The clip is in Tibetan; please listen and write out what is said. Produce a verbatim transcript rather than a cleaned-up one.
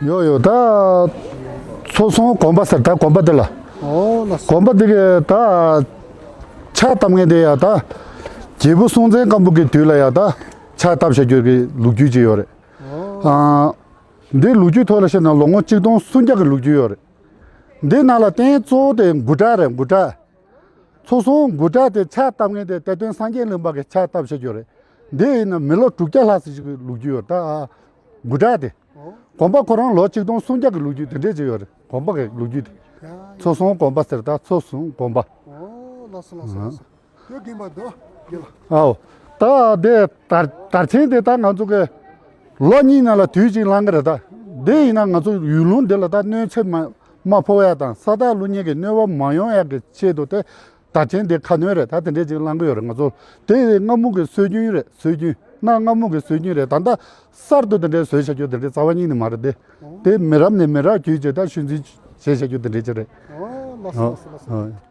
ཡོ་ཡོ། ད་ཚོ་སྲུང་དགོན་པ་ཟེར། ད་དགོན་པ་དེ་ལ། ཨོ་ལགས་སོ། དགོན་པ་དེ་གི་ད་ཕྱག་བཏབ་མཁན་དེ་ཡ་ད་རྒྱལ་པོ་སྲོང་བཙན་སྒམ་པོ་གི་དུས་ལ་ཡ་ད་ཕྱག་བཏབ་བྱ་རྒྱུ་གི་ལོ་རྒྱུས་ཅིག་ཡོད་རེད། ཨོ། ཨ། འདི་ལོ་རྒྱུས་ཐོག་ལ་བཤད་ན་ལོ་ངོ་གཅིག་སྟོང་སུམ་བརྒྱ་གི་ལོ་རྒྱུས་ཡོད་རེད། འདི་ནང་ལ་རྟེན་གཙོ་བོ་དེ་མགུ་བྲག་རེད། མགུ་བྲག། ཚོ་སྲུང་མགུ་བྲག་དེ་ཕྱག་བཏབ་མཁན་དེ་གཏེར་སྟོན་སངས་རྒྱས་གླིང་པ་གི་ཕྱག་བཏབ་བྱ་རྒྱུ་རེད། འདི་ཡིན་ན་མི་ལོ་དྲུག་བརྒྱ་ལྷག་ཙམ་ཞིག་གི་ལོ་རྒྱུས་ཡོད་རེད། ད་མགུ་བྲག་དེ། ཨོ། དགོན་པ་ཁོ་རང་ལོ་གཅིག་སྟོང་སུམ་བརྒྱ་གི་ལོ་རྒྱུས་དེ་འདྲས་ཅིག་ཡོད་རེད། དགོན་པ་གི་ལོ་རྒྱུས་དེ། ཡ་ཡ། ཚོ་སྲུང་དགོན་པ་ཟེར། ད་ཚོ་སྲུང་དགོན་པ། ཨོ་ལགས་སོ་ལགས་སོ་ལགས་སོ། ཡོད་རྒན་པ་འདུག་རྒན་ལགས། ཨའོ། ད་དེ་དར་དར་ཆེན་དེ་ད་ང་ཚོ་གི་ལོ་གཉིས་ནང་ལ་དུས་གཅིག་ལངས་གི་རེད། ད་དེ་ཡིན་ན་ང་ཚོ་ཡུལ་ལུང་འདི་ལ་ད་གནོད་འཚེ་མ་མ་ཕོག་ཡ་དང་ས་བདག་ཀླུ་གཉན་གྱི་གནོད་པ་མ་ཡོང་ཡ་གི་ཆེད་དུ་དེ་དར་ཆེན་དེ་ཁ་སྣོན་རེད། ད་དེ་འདྲས་ཅིག་ལངས་གི་ཡོད་རེད། ང་ཚོ་དེ་སྔ་མོ་གི་སྲོལ་རྒྱུན་རེད། སྲོལ་རྒྱུན་གནའ་སྔ་མོ་གི་སྲོལ་རྒྱུན་རེད། ད་ལྟ་གསར་དུ་དེ་འདྲས་བཟོས་བྱ་རྒྱུ་དེ་འདྲས་རྩ་བ་ཉིད་ནས་མ་རེད། དེ་དེ་མི་རབས་ནས་མི་རབས་བརྒྱུད་བྱས་ད་ཤུལ་འཛིན་བྱས་བྱ་རྒྱུ་དེ་འདྲས་ཅིག་རེད། ཨོ་ལགས་སོ་ལགས་སོ་ལགས་སོ། ཨོ།